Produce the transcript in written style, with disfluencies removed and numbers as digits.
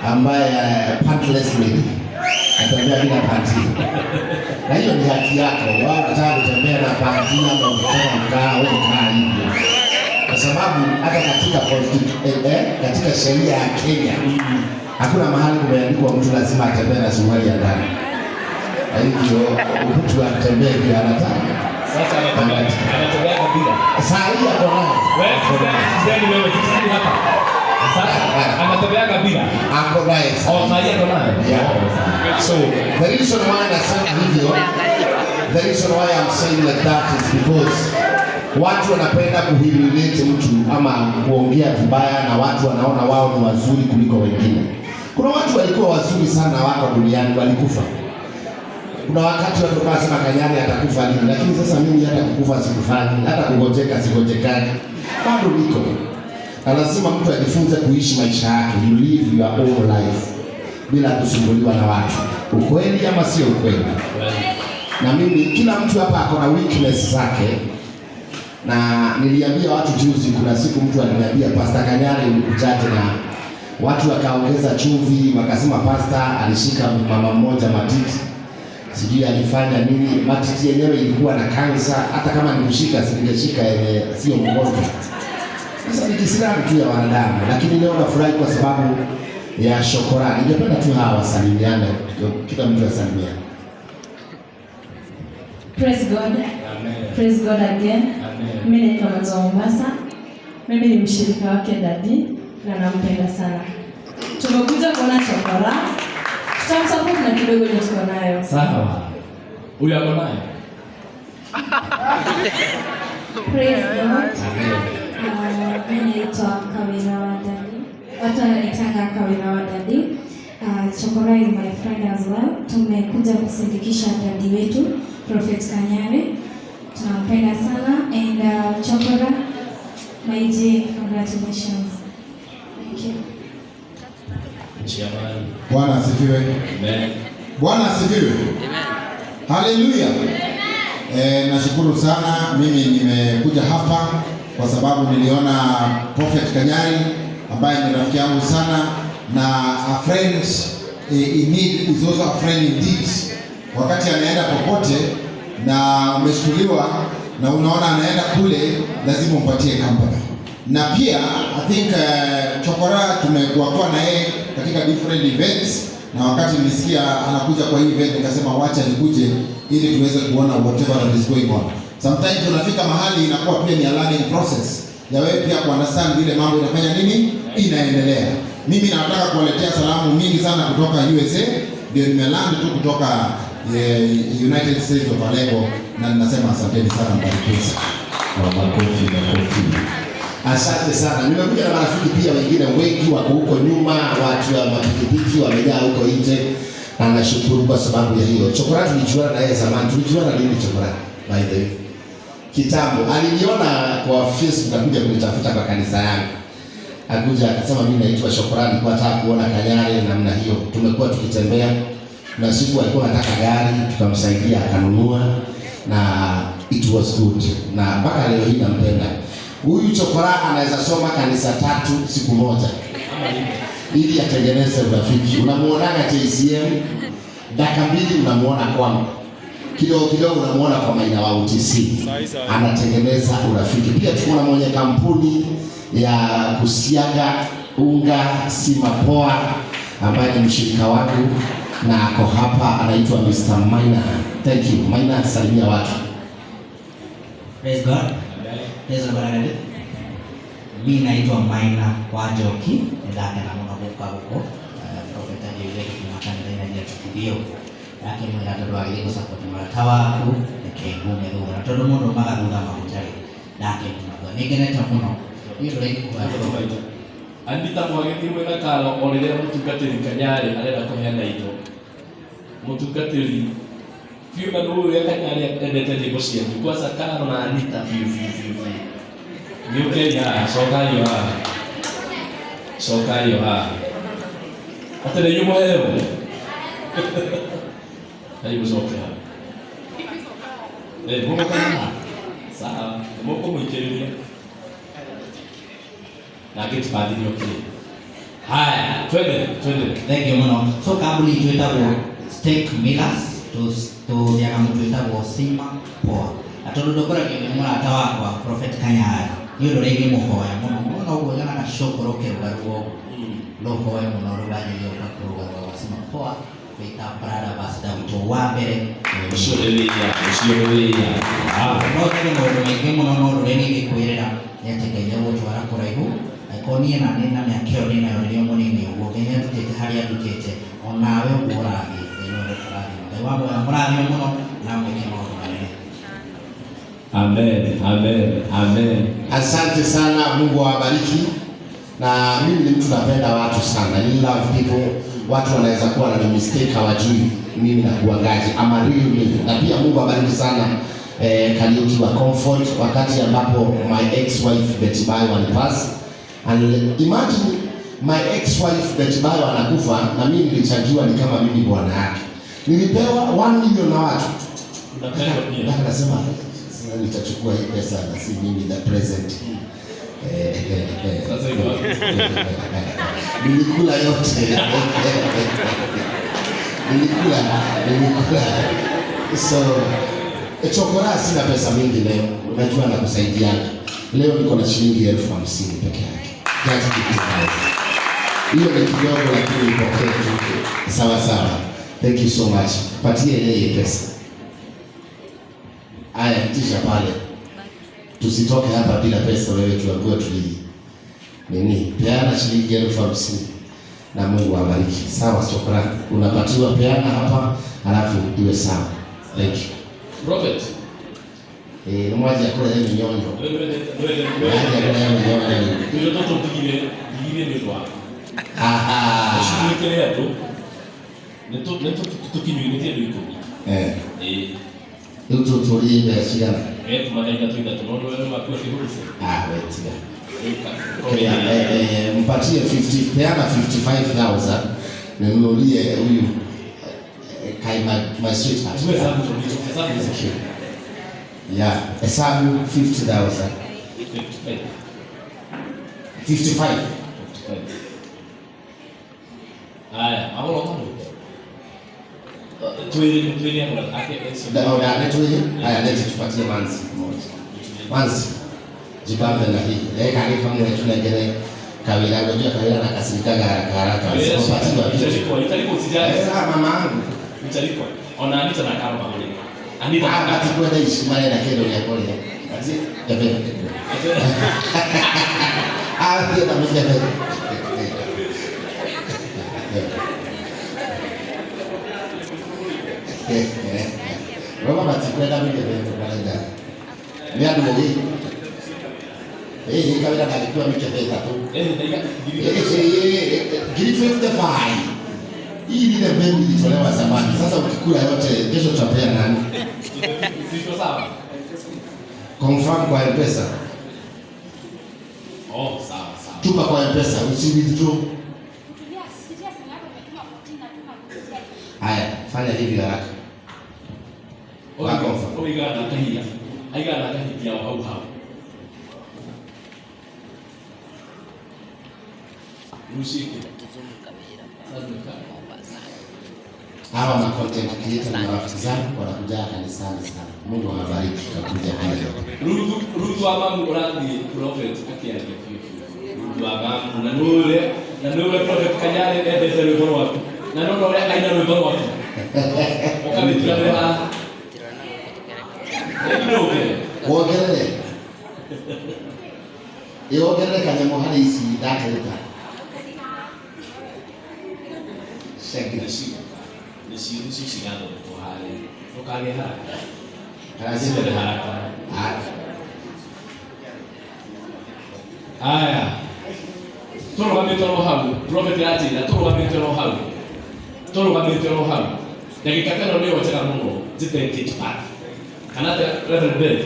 Ambaye pantless lady, atembea bila panty, na hiyo ni haki yako. Wao unataka kutembea na panty ama unataka kukaa, wewe kaa hivyo, kwa sababu hata katika katika sheria ya Kenya hakuna mahali kumeandikwa mtu lazima atembee na suruali ya ndani. Kwa hivyo mtu atembee vile anataka. Sasa anatembea bila. Saa hii ako nayo. Wewe sasa wewe sisi hapa. Sasa anatembea bila. Ako naye. Oh, saa hii ako nayo. Yeah. So the reason why nasema hivyo, the reason why I'm saying like that is because watu wanapenda kuhumiliate mtu ama kuongea vibaya, na watu wanaona wao ni wazuri kuliko wengine. Kuna watu walikuwa wazuri sana wako duniani, walikufa. Kuna wakati watu walikuwa wanasema Kanyari atakufa lini, lakini sasa mimi hata kukufa sikufanyi, hata kungojeka sigojekani, bado niko na lazima mtu ajifunze kuishi maisha yake. You live your own life bila kusumbuliwa na watu. Ukweli ama sio ukweli? Na mimi, kila mtu hapa ako na weakness zake, na niliambia watu juzi, kuna siku mtu aliniambia, "Pastor Kanyari, ulikujaje?" Na watu wakaongeza chumvi, wakasema pastor alishika mama mmoja matiti, sijui alifanya nini. Matiti yenyewe ilikuwa na kansa, hata kama nikushika singeshika yenye sio mgonjwa. Sasa ni kisirani tu ya wanadamu, lakini leo nafurahi kwa sababu ya Chokora. Ningependa tu hawa wasalimiane, kila mtu asalimiane. Praise God. Amen. Praise God again. Amen. Mimi naitwa Manzo wa Mombasa. Mimi ni mshirika wake Daddy na nampenda sana. Tumekuja kuona Chokora. Tutamsupport na kidogo yenye tuko nayo. Sawa. Huyu ako naye. Praise God. Amen. Mi naitwa Kawira wa Daddy. Watu wananitanga Kawira wa Daddy. Chokora is my friend as well. Tumekuja kusindikisha daddy wetu Prophet Kanyari. Tunampenda sana and Chokora, my G, congratulations. Thank you. Chairman. Bwana asifiwe. Amen. Bwana asifiwe. Haleluya. Nashukuru sana. Mimi nimekuja hapa kwa sababu niliona Prophet Kanyari ambaye ni rafiki yangu sana, na a friend in need is also a friend indeed. Wakati anaenda popote na umeshtuliwa na unaona anaenda kule, lazima umpatie company. Na pia I think Chokora tumekuwa kwa na yeye katika different events, na wakati nilisikia anakuja kwa hii event nikasema wacha nikuje ili tuweze kuona whatever that is going on. Sometimes unafika mahali inakuwa pia ni a learning process ya wewe pia kuunderstand vile mambo inafanya nini inaendelea. Mimi nataka kuwaletea salamu mingi sana kutoka USA, ndio nimeland tu kutoka United States of Alego, na ninasema asanteni sana, mbarikiwe sana. Makofi, makofi. Asante sana. Nimekuja na marafiki pia wengine wengi wako huko nyuma, watu wa mapikipiki wamejaa huko nje, na nashukuru kwa sababu ya hiyo. Chokora tulijuana na yeye zamani. Tulijuana lini, Chokora? By the way, kitambo. Aliniona kwa Facebook, akuja kunitafuta kwa kanisa yangu. Akuja akasema, "Mimi naitwa Chokora, nilikuwa nataka kuona Kanyari," namna hiyo. Tumekuwa tukitembea na siku alikuwa anataka gari, tukamsaidia akanunua na it was good, na mpaka leo hii nampenda. Huyu Chokora anaweza soma kanisa tatu siku moja ili atengeneze urafiki. Unamuonaga JCM dakika 2, unamuona kwangu kidogo kidogo, unamuona kwa Maina wa UTC, anatengeneza urafiki. Pia tuko na mwenye kampuni ya kusiaga unga Sima Poa ambaye ni mshirika wangu na ako hapa, anaitwa Mr. Maina. Thank you Maina, salimia watu. Praise God. Praise God again. Mi naitwa Maina wa Njoki, nĩndakena mũno gũka gũkũ. Prophet anjĩrire kuma kanitha-inĩ nĩatũkithio ndakĩmwĩra tondũ wagĩrĩire gũsupport mũrata waku, reke ngume thutha, na tondũ mũndũ umaga thutha maguta rĩ, ndakĩmuma thutha. Nĩngenete mũno nĩ ũndũ ũrĩa. Anita mwagĩrĩirwo mwĩna karo o rĩrĩa mũtungatĩri Kanyarĩ arenda kũheana indo. Mũtungatĩri biũ na nĩ ũrĩa Kanyarĩ endete nyĩmbo cianyu kwanza, Karo na Anita biũ biũ biũ biũ. Gĩũkei haha, cokai haha, cokai haha, atĩ nĩ inyuĩ mũheo ai mũcoke haha. Eh, mũgũka haha, sawa, nĩ mũkũmũikĩrĩria nake tibathi nĩokire. Haya, twende, twende. Thank you mũno. So kambuni itũ ĩtagwo Stake Millers, tũrĩaga mũtu wĩtagwo Sima Poa. Na tondũ ndongoragio nĩ mũrata wakwa Prophet Kanyari, nĩ ũndũ ũrĩa ingĩmũhoya mũno mũno ũguo nyonaga cũkũrũ kĩrũgarũga ũguo rũhoe mũno rũganjĩria ũka kũrũgarũga gwa Sima Poa wĩta brand ambassador witũ wa mbere. Ũcio nĩ wĩya, ũcio nĩ wĩya. Ah. No njage maũndũ maingĩ mũno, no ũndũ ũrĩa niĩ ingĩkwĩrĩra nĩ atĩ Ngai nĩegũgũtwara kũraihu. Angĩkorwo niĩ na niĩ na mĩaka ĩyo ndĩnayo rĩrĩa mũnini ũguo, Ngai nĩandutĩte harĩa andutĩte, onawe ũguo ũrathiĩ, Ngai no egũkũrathima. Ngai wa muoyo amũrathime mũno na amwĩke maũndũ manene. Amen, amen, amen. Asante sana, Mungu awabariki. Na mimi ni mtu napenda watu sana. I love people. Watu wanaweza kuwa na mistake, hawajui mimi nakuangaje ama real me. Na pia Mungu awabariki sana Kariuki wa Comfort, wakati ambapo my ex-wife Betty Bayo alipass. And imagine my ex-wife Betty Bayo anakufa na mimi nilichangiwa ni kama mimi bwana yake. Nilipewa 1 million na watu. Unapendwa pia. Mpaka nasema sasa nitachukua hii pesa na si mimi the present. Sasa iko wapi? Nilikula yote. Nilikula, nilikula. So, chokora sina pesa mingi leo. Unajua nakusaidiana. Leo niko na shilingi 50,000 peke yake. Just 50,000. Hiyo ni kidogo lakini ipokee tu. Sawa sawa. Thank you so much. Patie yeye pesa. Aya, itisha pale. Tusitoke hapa bila pesa, wewe tuambiwe tuli nini? Peana shilingi 50,000 na Mungu awabariki. Sawa, shukrani. Unapatiwa, peana hapa alafu iwe sawa. Thank you. Prophet. Mwaje akula yeye minyonyo. Wewe wewe. Mwaje akula yeye minyonyo. Ndio toto ndigire ndigire nĩ ũndũ waku. Aha. Ũcugurĩkĩre andũ. Nĩ tũkinyuĩrĩtie andũ 10. Ĩĩ. Rĩu tũtũrie mbeca cigana? Tuma ithatũ ithatũ, no ndũwe waku akĩhũrũce. Ah, wewe tiga. Mpatie 50, peana 55,000 ninunulie huyu kai my sweetheart. Hesabu tu, hesabu. Thank you. Yeah, hesabu 50,000. 55. 55. 55. Haya, agora mambo. Twĩrĩ twĩrĩ agora ake. Da, da, lete haya, lete tupatie manzi moja. Manzi. Jibambe na hii. Leka ni kama tunagere Kawira, unajua Kawira anakasirikaga haraka haraka. Usipopatiwa kitu. Itarikwa, itarikwa usijali. Eh, mama yangu. Itarikwa. Ona Anita na Karo pamoja. Anita. Ah, batikwenda ici marenda kĩndũ gĩa kũrĩa. Ebe. Ah, thiĩ na mũcere. Roma matikwenda mĩkebe marenda. Nĩ andũ ogĩ. Ĩĩ, Kawira ndangĩkua mĩkebe 3. 55. Hii ile mbegu ilitolewa zamani. Sasa ukikula yote kesho tutapea nani? Ziko sawa. Confirm kwa M-Pesa. Oh, sawa sawa. Tuma kwa M-Pesa, usi withdraw. Haya, fanya hivi haraka. Wako. Oigana kahinda. Aigana kahinda hau hau. Rushike. Hawa ma content creator na marafiki zangu wanakuja kanisani sana. Mungu awabariki kwa kuja hapa. Ruthu Ruthu wa mamu ũrathiĩ prophet akĩaria biũ biũ. Ruthu wa mamu na nũre na nũre prophet Kanyari endete rwĩmbo rwaku na nũre ũrĩa aina rwĩmbo rwaku ũkamĩtura nĩ haha. Ndũngere. Wongerere. Ĩ wongerere kanyamũ harĩ ici ndakĩruta. Shenge. Nĩcio nĩcio cirathondekwo harĩa. Ndũkagĩe haraka. Karazimbe haraka. Ah. Haya. Tũrũgamĩte oro hau. Prophet aranjĩra tũrũgamĩte oro hau. Tũrũgamĩte oro hau. Ndagĩka teno nĩyo njega mũno njĩte gate park. Kana atĩa Reverend Beth?